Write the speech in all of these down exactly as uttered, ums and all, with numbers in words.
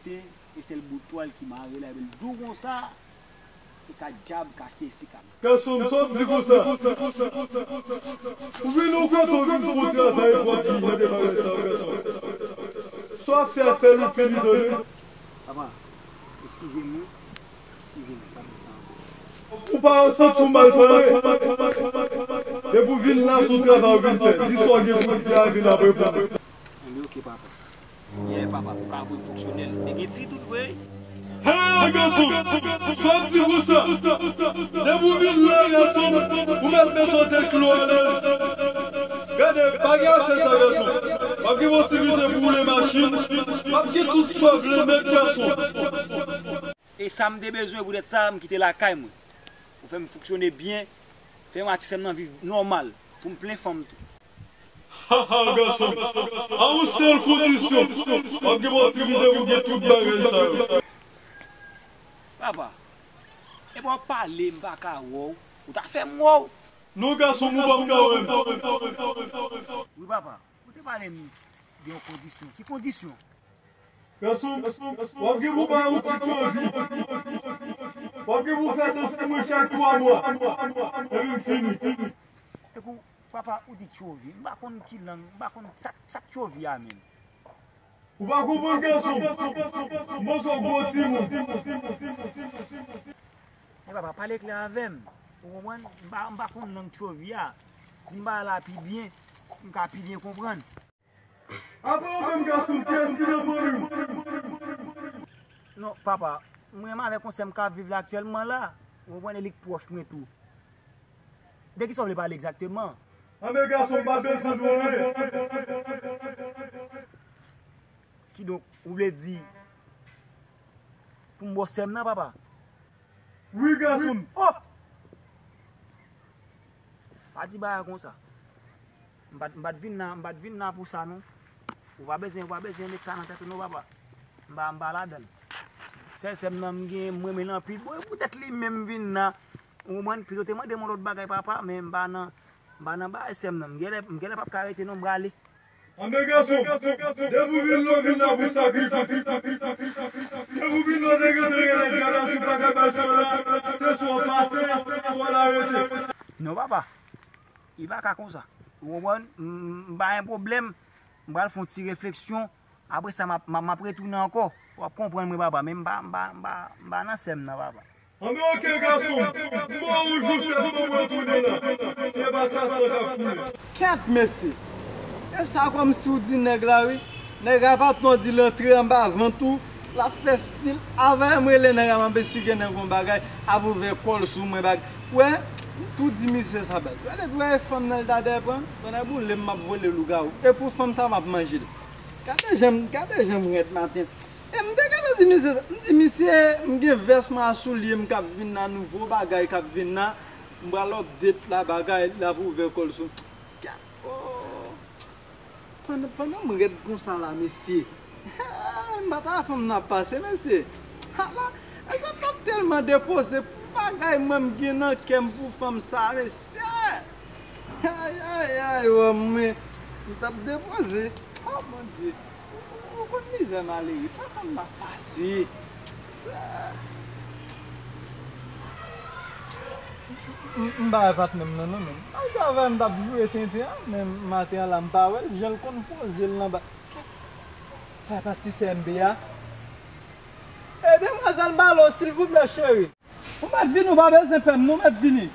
E sèl bout twal ki mare la, epi l dou konsa, e ka dyab ka sesi ka. Gason m, sa w ap di konsa? Ou vin yon kote, ou vin pou travay, epi w ap di mande bagay sa yo, gason. Sa w ap fè a, fè l, ou fini, tande. Papa, eskize m wi. Eskize m, pa di sa ankò. Ou pa santi w mal, frè? Depi w vin la, se yon travay ou vin fè. Di sa w gen pou w di a, vin ap reponn. Anben, oke, papa. Yeah, papa, pou ka voye m fonksyonèl. Te gen ti dout vre. Hey, gason! Sa w ap di konsa? Depi w vin la, gason, ou mèt mete w tèt klo alèz. Gade, pa gen afè sa, gason. W ap gen posiblite pou woule machin. W ap gen tout sa w vle, mèt gason. E sa m te bezwen, poutèt sa, m kite lakay mwen. Ou fè m fonksyone byen, fè yon ati sè m nan viv nòmal, pou m plen fanm tou. Ha, ha, gason, a yon sèl kondisyon, w ap gen posiblite pou gen tout bagay sa yo. Papa, epa w pale, m pa ka wè w, ou ta fè m wè w. Non, gason m, ou p ap ka wè m. Wi, papa, ou te pale m de yon kondisyon. Ki kondisyon? Gason, w ap gen pou bay yon ti tchovi. W ap gen pou fè tansyon mwen chak twa mwa. Epi m fini. Epi w, papa, ou di tchovi. M pa konn ki lang, m pa konn sa, sa k tchovi a menm. Ou pa konprann, gason? M panse w gwo timoun. Men papa, pale klè avè m. Ou konprann? M pa, m pa konn lang tchovi a. Di m bagay la pi byen, m ka pi byen konprann. Apa ou menm, gason, kiyès ki nan fanmi w? Non, papa, mwen menm avèk yon sè m k ap viv la aktyèlman la. Ou konprann, e li k pwòch mwen tou. De kisa w vle pale egzakteman? Anben, gason, m pa bezwen di w anyen. Kidonk, ou vle di pou m ba w sè m nan, papa? Wi, gason m. Oh! Pa di bagay konsa. M pa t, m pa t vin la, m pa t vin la pou sa, non. Ou pa bezwen, ou pa bezwen met sa nan tèt ou, non, papa. M pa, m pa ladan l. Sèl sè m nan, m gen, m renmen l anpil. Bon, e poutèt li menm m vin la. Ou konprann? Pito te mande m yon lòt bagay, papa, men m pa nan, m pa nan bagay sè m nan. M genlè, m genlè p ap ka rete, non, m prale. Anben, gason, depi w vin la, w vin la pou sakrifis. Depi w vin la, w te gentan genlè gade sou pa gen bagay sou la, se swa w pase, swa l arete. Non, papa. Li pa ka konsa. Ou konprann? M, m pa gen pwoblèm. M pral fè yon ti refleksyon. Apre sa, m ap, m ap, m ap retounen ankò. W ap konprann mwen, papa. Men m pa, m pa, m pa, m pa nan sè m nan, papa. Anben, oke, gason m. M ba w yon jou, sèlman pou w retounen la. Si se pa sa, san k ap koule. Kèt, mesye! E sa kòmsi w di nèg la, wi. Nèg la pa t non di l antre anba vant ou. L ap fè stil avè m, rele nèg la, m ap esplike nèg yon bagay, ap ouvè kò l sou mwen, bag. Wè, m tou di misye sa, bag. Wè, depi w wè e fanm nan l ta dèyè pran, tonnè boule m, m ap vole lougawou. E pou fanm sa, m ap manje l. Gade jan m, gade jan m rèd maten. E m te gentan di misye sa, m di, "Misye, m gen vès mwen a soulye m k ap vin nan, nouvo bagay k ap vin nan, m pral update la, bagay, l ap ouvè kò l sou." Gad, oh. Pandan, pandan m rèd konsa la, mesye. M pa ta fanm nan ap pase, mesye. Ala, e sa m t ap tèlman depoze pou bagay mwen m gen nan kè m pou fanm sa, mesye. Ay, ay, ay, wè mwen. M t ap depoze. Oh, Bondye. Ou, ou konn mizè malere. Fè fanm nan ap pase. Sa. M, m pa wè patnè m nan, non, men. Al travay, m t ap joure tenten an, men maten an la, m pa wè l. Jan l konn poze l nan ba. Sa e pa ti sè M B a? E demwazèl Malo, silvouplè, cheri. Ou mèt vini, ou pa bezwen pè m, non, ou mèt vini.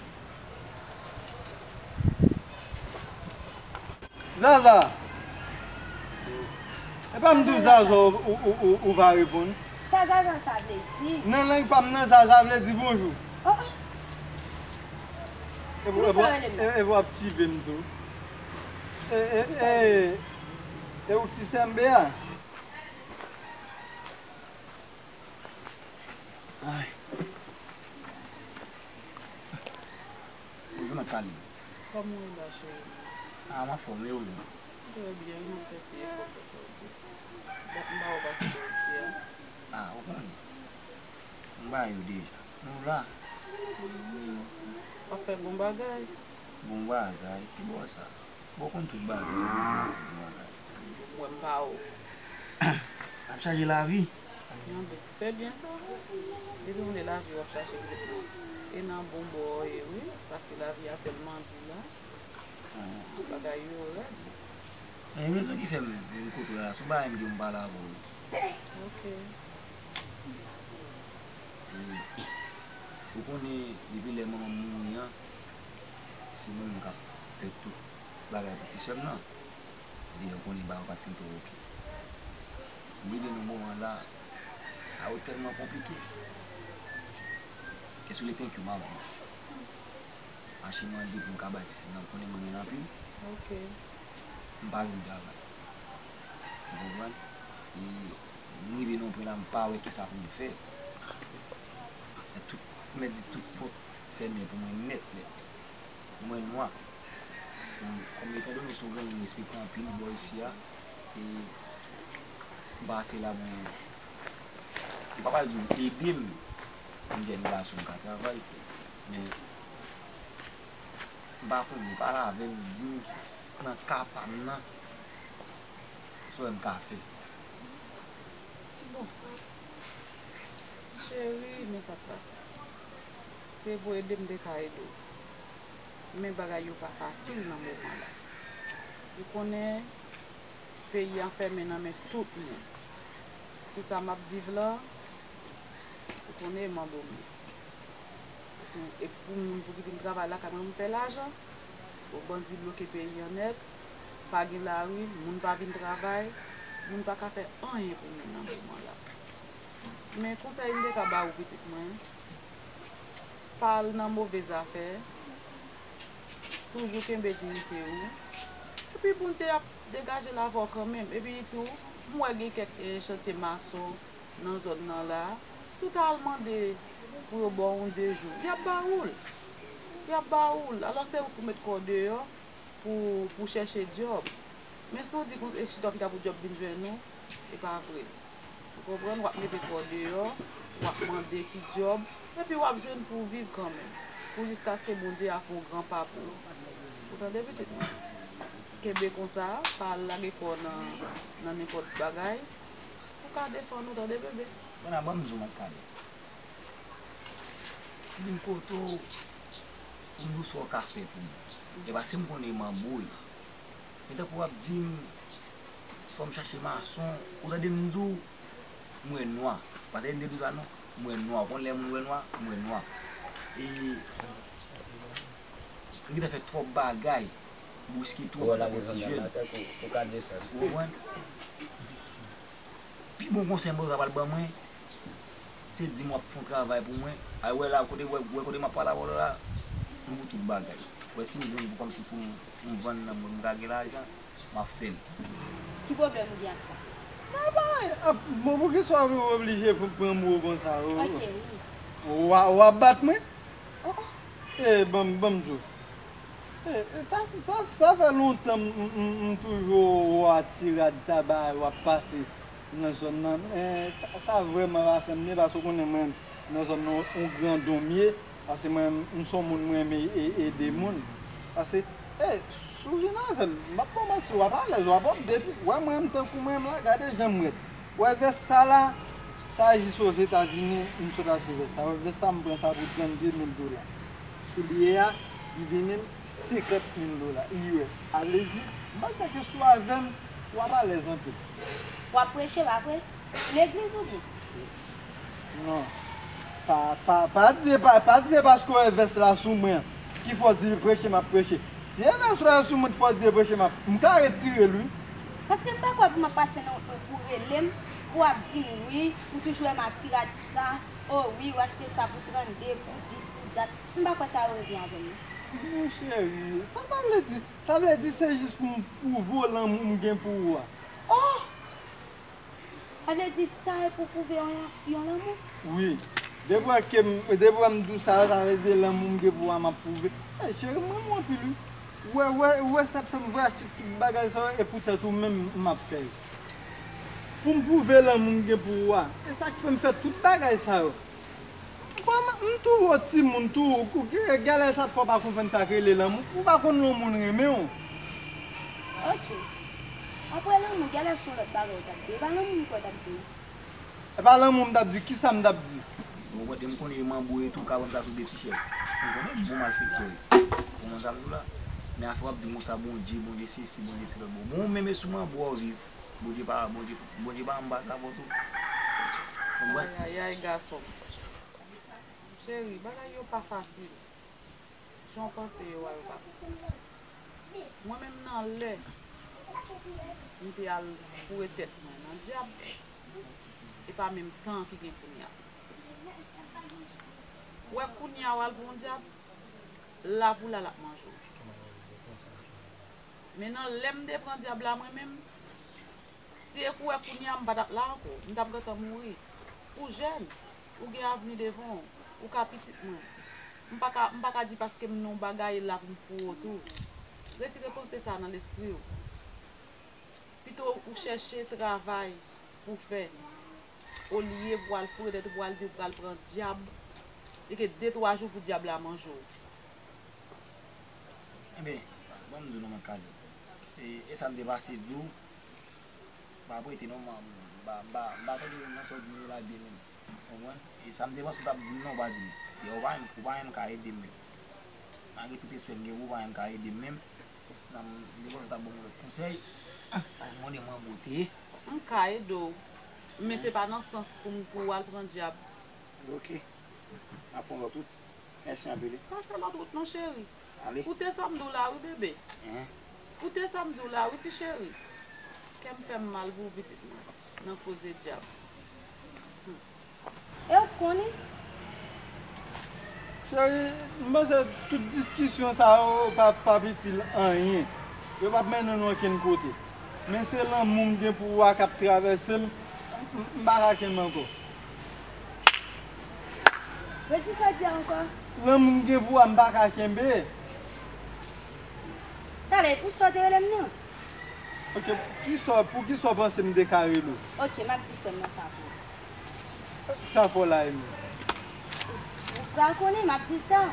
Zaza. E pa m di w Zaza, ou, ou, ou, ou, ou pa reponn. Sa Zaza sa vle di? Nan lang pa m nan, Zaza vle di bonjou. Oh. E pou, e pou, e, e pou ap tchive m tou. E, e, e, e ou k ti sè M B a? Ay. Bonjou, mèt Kali. Kòman w ye la, cheri? Ah, m anfòm, e ou menm? Trè byen, wi, m fè ti efò pou jodi. Bon, m pa wè w pase bò isi a. Ah, ou konnen. M ba yo deja. Nou la. Hmm. W ap fè bon bagay. Bon bagay? Ki bò sa? Bon, w konn tout bagay, ou di m ap fè bon bagay. Wè m pa wè w. N ap chaje lavi. Yon bèt. Se byen sa, wi. Depi w vle lavi, w ap chache bèt la. E nan bon bò w ye, wi. Paske lavi a tèlman di la. Bagay yo rèd. Men rezon ki fè m vin kote w la, se yon bagay m gen pou m pale avè w. Ok. E, ou konnen, depi lè manman m mouri an, se mwen menm k ap fè tout bagay pou ti sè m nan. Epi ou konnen bagay yo pa t fin twò oke. M rive nan moman la, bagay yo tèlman konplike. E sou le thank you, manman. Mache mande pou m ka bay ti sè m nan, ou konnen mwen renmen l anpil. Ok. M pa jwenn travay. Ou konprann? E m rive nan yon pwen la, m pa wè kisa pou m fè. Tout, m mèt di tout pòt fèmen pou mwen nèt, nèt. Pou mwen nwa. Kòm etan done se yon granmoun respekte anpil bò isi a, e m pase la pou, m pa pral di w ede m pou m gen yon relasyon m ka travay, men m pa konnen, pale avè m, di m nan ka pa m nan, sa w wè m ka fè. Bon, ti cheri, men sa k pase. Se pou ede m te ka ede w. Men bagay yo pa fasil nan moman la. Ou konnen peyi an fèmen nan men tout moun. Sou sa m ap viv la, ou konnen e manbo m ye. Se, e pou moun pou ki vin travay lakay mwen pou m fè lajan, bon, bandi bloke peyi an nèt, pa gen lari, moun pa vin travay, moun pa ka fè anyen pou moun nan moman la. Men konsèy m te ka ba ou, pitit mwen, pa al nan move zafè, toujou kenbe diyite ou. Epi Bondye ap degaje l avè w kanmenm. Epi tou, m wè gen kèk, eh, chantye mason nan zòn nan la. Si w ta al mande pou yo ba w yon de jou, y ap ba ou l. Y ap ba ou l. Alò, se ou pou met kò w deyò pou, pou chèche djòb. Men si w di konsa, e chita w pita pou djòb vin jwenn ou, e pa vre. Ou konprann? W ap mete kò w deyò, w ap mande ti djòb, epi w ap jwenn pou w viv kanmenm, pou jiskaske Bondye a fè yon gran pa pou ou. Ou tande, pitit mwen? Kenbe konsa, pa al lage kò w nan, nan nenpòt bagay. Ou ka defann ou, tande, bebe? Bon, a ban m di w, m ap pale. M vin kote w pou m di w sa w ka fè pou mwen. E paske m konnen manbo w ye. Men tankou w ap di m, fò m chache mason, ou tande m di w, m wè nwa. Pa tande m te di w sa non, m wè nwa. Ou konn lè moun wè nwa, m wè nwa. E m gentan fè twòp bagay, bouske twòp antanke ti jèn. Ou konprann? Pi bon konsèy m ta pral ban mwen, se di m w ap fè yon travay pou mwen. Ay, wè la, kote, wè, wè kote m ap pale avè w la, m pou tout bagay. Wè si m jwenn pou, kòmsi pou m, pou m vann nanm mwen, m ka gen lajan, m ap fè l. Ki pwoblèm ou gen ak sa? Nan pa anyen. Ap, bon, poukisa w oblije pou pran mo konsa, o? Ok, wi. W a, w ap bat mwen? Oh, oh. E, ban m, ban m di w. E, e, sa, sa, sa fè lontan m, m, m, m toujou wè ti rad sa ba w ap pase nan zòn nan. Men sa, sa vrèman pa fè m byen, paske w konnen mwen, nan zòn nan, yon grandon m ye. Paske mwen, m se yon moun, mwen renmen e-, ede moun. Paske, e, si w vin avè m, m p ap ba w manti, w ap alèz, w ap, w ap depi, wè mwen, m tankou mwen, m la, gade jan m rèd. Wè vès sa la, sa jis Ozetazini, m sot achte vès sa. Wè vès sa, m pran sa pou trannde mil dola. Soulye a, li vini m senkant mil dola, U S. Alezi, m panse ke si w avè m, w ap alèz anpil. W ap preche, pa vre? Legliz oubyen? Non. Pa, pa, pa di, pa, pa di se paske w wè vès la sou mwen ki fè w di preche m ap preche. Si e vès la sou mwen ki fè w di preche m ap, m ka retire l, wi. Paske m pa kwè pou m ap pase nan wout mwen pou w rele m, pou w ap di m wi, ou toujou wè m ak ti rad sa, o wi, ou achte sa pou trannde, pou dis, pou dat. M pa kwè sa yo revyen avè m non. Mon cheri, sa pa vle di, sa vle di se jis pou m pwouve w lanmou m gen pou ou a. Oh! Sa vle di sa e pou pwouve yon, yon lanmou? Wi. Depi wè ke m, depi wè m di w sa yo, sa vle di lanmou m gen pou ou a, m ap pwouve. Ey, cheri, m renmen w anpil, wi. Ou wè, ou wè, ou wè sa k fè m vle achte tout bagay sa yo, e poutèt ou menm, m ap fè yo. Pou m pwouve lanmou m gen pou ou a. E sa k fè m fè tout bagay sa yo. Bon, m, m tou wè w timoun tou, ou, ou, gen, gen lè sa t fè w pa konprann sa k rele lanmou. Ou pa konn lè yon moun renmen w. Ok. Apre lanmou, gen lè se yon lòt bagay ou t ap di. E pa lanmou m kwè w t ap di. E pa lanmou m t ap di, kisa m t ap di? Ou konprann, m konnen manbo e tou, ka ban m sa sou de ti chèz. Ou konnen bon malfektè. Ou konprann sa m di w la? Men afè w ap di m konsa, Bondye, Bondye sesi, Bondye se lòt. Bon, bon, ou menm e sou manbo w viv. Bondye pa, Bondye, Bondye pa anba sa vòt ou. Konprann? Ayayay, gason m. Cheri, bagay yo pa fasil. Jan w panse yo a, yo pa fasil. Mwen menm nan lè m te al foure tèt mwen nan dyab, e pa menm tan ki gen kounye a. Ou wè kounye a w al pran dyab, la pou la l ap manje w. Men nan lè m te pran dyab la mwen menm, si e kou wè kounye a m pa t ap la ankò, m t ap gentan mouri. Ou jèn, ou gen avni devan w, ou ka pitit mwen. M pa ka, m pa ka di paske m nan yon bagay la pou m foure w tou. Retire panse sa nan lespri w. Pito ou chèche travay pou fè, olye pou al foure tèt ou, pou al di ou pral pran dyab, e ke de twa jou pou dyab la manje w. Enben, ban m di w non, mwen kale. E, e sa m te pase di w, m ap rete non, m pa, m pa, m pa tande nan sa w di m yo la byen menm. Konprann? E sa m te panse w t ap di m nan, ou pa di m. E ou pa menm, ou pa menm ka ede m menm. Malgre tout respè m gen pou ou, ou pa menm ka ede m menm. Nan, m te panse w t ap ban m yon lòt konsèy. Al mande manbo te. M ka ede w, men se pa nan sans pou m, pou w al pran dyab. Ok. M ap fè yon lòt wout. Mèsi anpil wi. Pa fè lòt wout non, cheri. Ale. Koute sa m di w la wi, bebe. Hen. Koute sa m di w la wi, ti cheri. Kè m fè m mal pou w, pitit mwen, nan koze dyab. Hmm. E w konnen? Cheri, m panse tout diskisyon sa yo p ap, p ap itil anyen. Yo p ap mennen n okenn kote. Men se lanmou m gen pou ou a k ap travèse m, m, m pa ka kenbe ankò. Redi sa w di a ankò. Lanmou m gen pou ou a, m pa ka kenbe. Talè, pou sa w te rele m nan? Ok, kisa, pou kisa w panse m te ka rele w? Ok, m ap di frè m nan sa pou ou. Sa fò la, Emi? Ou pral konnen, m ap di sa.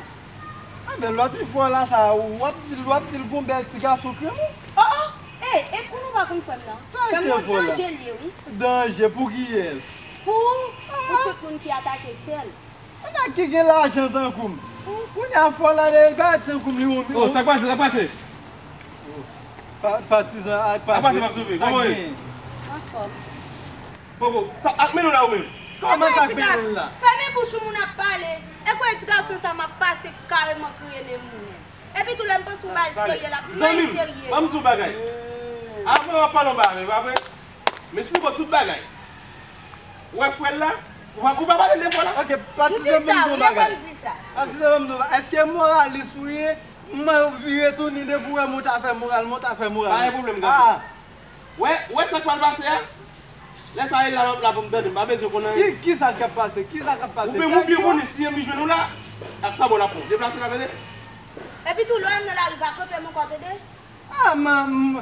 Anben, lòt fò la, sa, w ap di l, w ap di l gon bèl ti gason kremon. Oh, oh! Ey, e konnen w pa konn frè m nan? Frè m nan danje l ye, wi. Danje pou kiyès? Pou, pou tout moun ki atake sè l. Nèg ki gen lajan tankou m. Kounye a fò la, lè l parèt tankou m, li yon... Oh, sa k pase, sa k pase? Pa, patizan ak pase. Sa k pase, m ap sove. Kòman w ye? Anfòm. Poko, sa ak mennen w la ou menm? Kòman sa k mennen l la? Fèmen bouch ou, moun ap pale. E kwè ti gason sa m ap pase kareman kriye le moun menm. Epi tou lè m panse yon bagay serye, l ap di m pa serye. Zanmi m, ban m di w bagay. Avan w ap pale yon bagay, pa vre? M esplike w tout bagay. Ou wè frè l la? Ou pa, ou pa pale de frè l la? Ok, patizan, ban m di w yon bagay. Patizan, ban m di w yon bagay. Èske moralis ou ye? Mwen vire tounen depi w wè m ou ta fè moral, mwen ou ta fè moral. Pa gen pwoblèm, gason. Wè, wè sa k pral pase a? Lè sa e la, la pou m tande, m pa bezwen konn anyen. Ki, ki sa k ap pase? Ki sa k ap pase? Ou menm ou byen konnen si Emi jwenn ou la, ak sabò l ap pran w. Deplase la, tande? Epi tou, lè w wè m nan lari, pa kanpe m ankò, tande? Ah, man, m,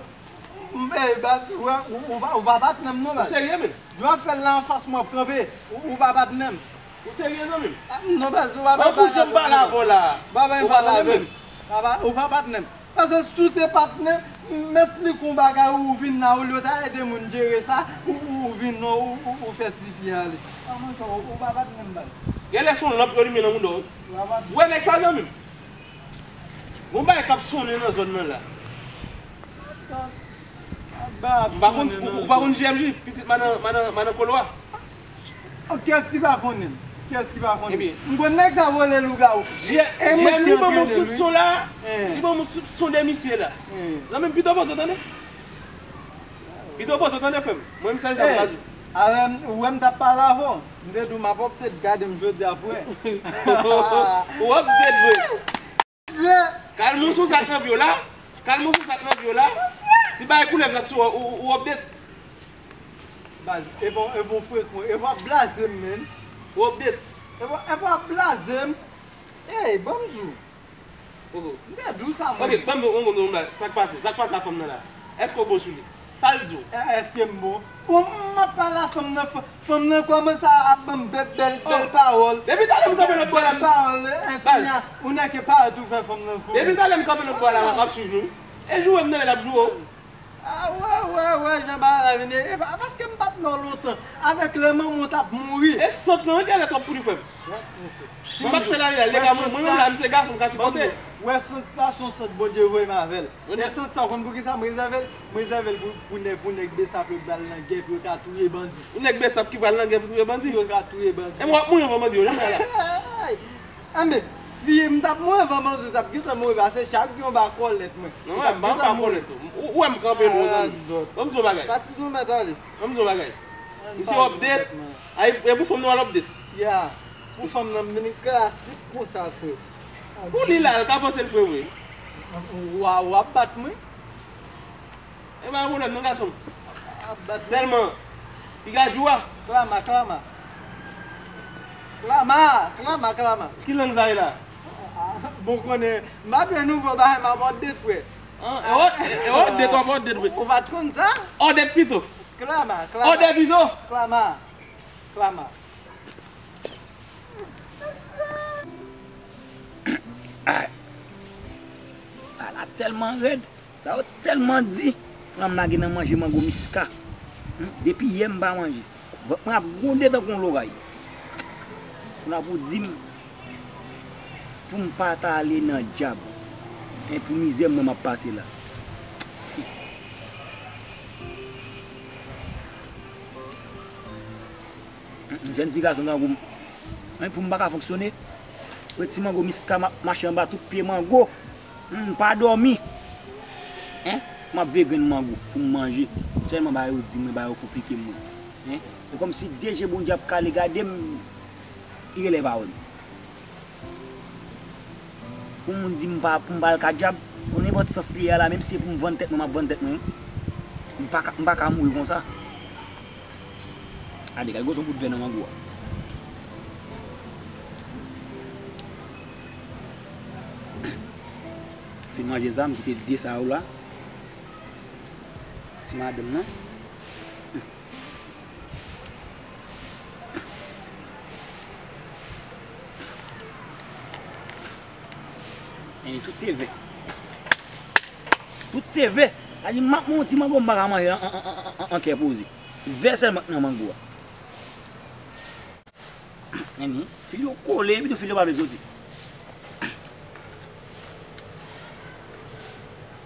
m, eh, baz, ou, ou, ou pa, ou pa bat nan m non, baz. Ou serye, menm? Jan w ap fè l la anfas mwen, w ap kanpe, ou, ou pa bat nan m. Ou serye, zanmi m? Ah, non, baz, ou pa bat nan m. Ou pa janm pale avè w la. Ou pa pale avè m. Ou pa, ou pa bat nan m. Paske si w te patnè, m esplike w yon bagay, ou vin la, olye w ta ede moun jere sa, ou, ou, ou vin non, ou, ou, ou fè tifi ale. Kòman sa, ou, ou pa patnè m, baz? Genlè se yon lanp yo limen nan mouda w. Ou wè nèg sa, zanmi m? Gon bagay k ap sonnen nan zòn nan la. M pa konn, ou, ou pa konn J M J, pitit madan, madan, madan Kolo a? Oh, kiyès ki pa konnen l? Kiyès ki pa konnen l? M konn nèg sa vole lougawou. J M li ban m yon soupson la. Li ban m yon soupson de misye la. Zanmi m, pito poze w tande. Pito poze w tande, frè m. Mwen, m sèl sa m ka di w. Avè m, ou wè m t ap pale avè w. M te di w m ap update, gade m jodi a frè. Ou update vre. Kalme w sou sa k nan pye w la. Kalme w sou sa k nan pye w la. Ti bagay koulèv sa k sou ou, ou, ou update. Baz, e bon, e bon frekon, e w ap blaze m, menn. Ou update. E w ap blaze m. Ey, ban m di w. M te di w sa, mwen. Ok, ban m di w, sa k pase, sa k pase a fanm nan la. Èske w bon sou li? Sa l di w? Èske m bon? Bon, m ap pale a fanm nan, fanm nan kòmanse ap ban m bèl, bèl pawòl. Depi talè m kanpe lòt bò la. Bèl pawòl, kounye a, ou nèk e parèt ou fè fanm nan kouri. Depi talè m kanpe lòt bò la, m ap swiv nou. E joure m nan, l ap joure w. Ah, wè, wè, wè, jan bagay la vin ye. E pa paske m pa t la w lontan. Avèk lè manman w t ap mouri. E sant lan, wi, genlè twòp pou li, frè m. Wè, mesye. Si m pa t fè lari la, li te ka mouri. Mwen menm la, m se gason, m ka sipòte. Wè, sant sa, se yon sant Bondye voye m avè l. E sant sa, w konn poukisa m rezève l? M rezève l pou, pou nèg, pou nèg Besap yo pral nan gè, pou yo ka touye bandi. Pou nèg Besap ki pral nan gè pou touye bandi? Pou yo ka touye bandi. E mwen, w ap mouri anvan bandi yo, jan m pral la. Anben, si m t ap mouri anvan bandi, w t ap gentan mouri, paske chak gen yon ba kòlèt mwen. Non, mwen, m pa, m pa kòlèt ou. Ou, ou wè m kanpe nou, zanmi. Ban m di w yon bagay. Pati nou mèt ale. Ban m di w yon bagay. Misye update. Ay, e pou fanm nan al update. Ya. Pou fanm nan m vin klasik konsa, frè. Pou li la, l ka panse l frè, wi. W a, w ap bat mwen. E pa yon pwoblèm non, gason. Sèlman, piga jou a. Klama, klama. Klama, klama, klama. Ki lang sa ye la? Bon, konnen, m ap yon nouvo bagay, m ap update, frè. An, e w, e, e w update, w ap update, frè. Ou pa t konn sa? Update pito. Klama, klama. Update pito. Klama, klama. Ay. Bagay la tèlman rèd. Sa yo tèlman di. Flanm lage nan manje mango miska. Hmm, depi yè m pa manje. Vant mwen ap gwonde tankou yon loray. Kounye a pou di m, pou m pa t ale nan dyab. Men pou mizè mwen m ap pase la. Mm, mm, jèn ti gason tankou m. Men pou m pa ka fonksyone. Wè ti mango miska m ap mache anba tout pye mango. Mm, m pa dòmi. Hein? M ap veye grenn mango pou m manje. Sèlman bagay yo di mwen, bagay yo konplike mwen. Hein? Se kòmsi de je Bondye ap kale gade m, li genlè pa wè m. Pou moun di m pa, pou m pa al ka dyab, nan nenpòt sans li ye a la, menm si se pou m vann tèt mwen, m ap vann tèt mwen, wi. M pa ka, m pa ka mouri konsa. Gade, gade gwo son bout vè nan mango a. Fin manje sa, m kite de sa yo la. Ti madanm nan. E tout se vè. Tout se vè. Sa di m ap manti mango m pa ka manje an, an, an, an, an, an kè poze. Vè sèlman k nan mango a. Meni, fil yo kole, epi tou fil yo pa vle soti.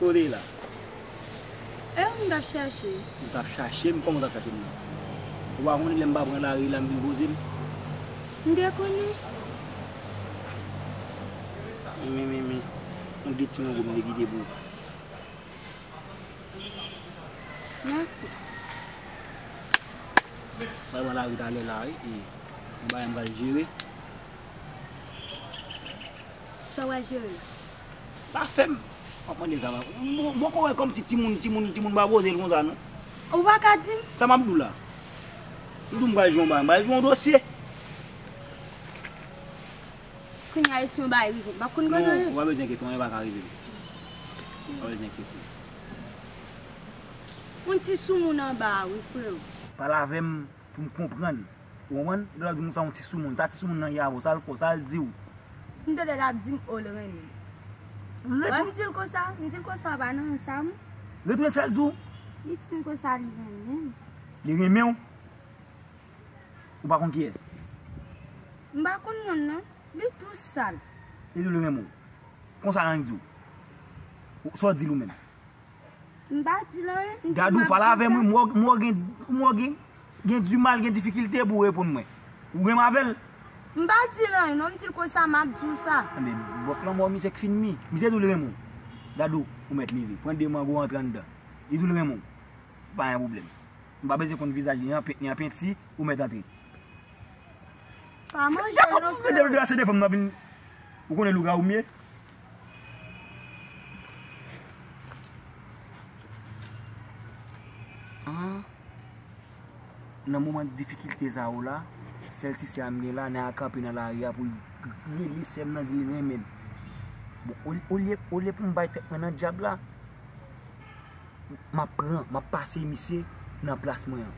Kote la? E ou m t ap chache? Ou t ap chache m? Kòman ou t ap chache m nan? Ou pa konnen lè m pa pran lari la, m vin poze m? M te konnen. Men, men, men, men. Yon de ti mango m te kite pou ou. Mèsi. Pral pran lari talè la, wi. E, yon bagay m pral jere. Sa w pral jere? Pa fè m. W ap mande sa, m, m, m poko wè kòmsi timoun, timoun, timoun pa poze l konsa, non. Ou pa ka di m? Sa m ap di w la? M di w m pral jwe yon bagay, m pral jwe yon dosye. Kounye a, e si yon bagay rive m, m ap konn kote w ye. Non, ou pa bezwen enkyete, anyen pa ka rive m. Ou pa bezwen enkyete. Yon ti soumoun anba a, wi, freo. Pale avè m pou m konprann. Ou konprann? Lè w ap di moun sa yon ti soumoun, sa ti soumoun nan ye avè w, sa l ko, sa l di w? M tande l ap di m, o, l renmen m. Wè, m di l konsa, m di l konsa, pa nan sa m. Retounen sa l di w? Li di m konsa, li renmen m. Li renmen w? Ou pa konn kiyès? M pa konn moun, non. Li tou sal. Li di w li renmen w. Konsa l annik di w. Ou, sa w di l ou menm? M pa di l anyen, m di l m ap di sa. Gade ou pale avè m, wi, m wè w, m wè w gen, m wè w gen, gen dimal, gen difikilte pou w reponn mwen. Ou renmen avè l? M pa di l anyen, non, m di l konsa, m ap di w sa. Anben, bòt lanmò misye k fin mi. Misye di w li renmen w. Gade w, ou mèt leve. Pran de mango antre anndan. Li di w li renmen w. Pa gen pwoblèm. M pa bezwen konn vizaj li, ni an pent, ni an penti, ou mèt antre. Pa manje non, freo. Gade w, se de fanm nan vin. Ou konnen lougawou m ye? Ah. Nan moman difikilte sa yo la, sèl ti sè a m gen la, nèg la kanpe nan lari a pou l rele sè m nan, di l renmen m. Bon, olye, olye, olye pou m bay tèt mwen nan dyab la, m ap pran, m ap pase misye nan plas mwen an.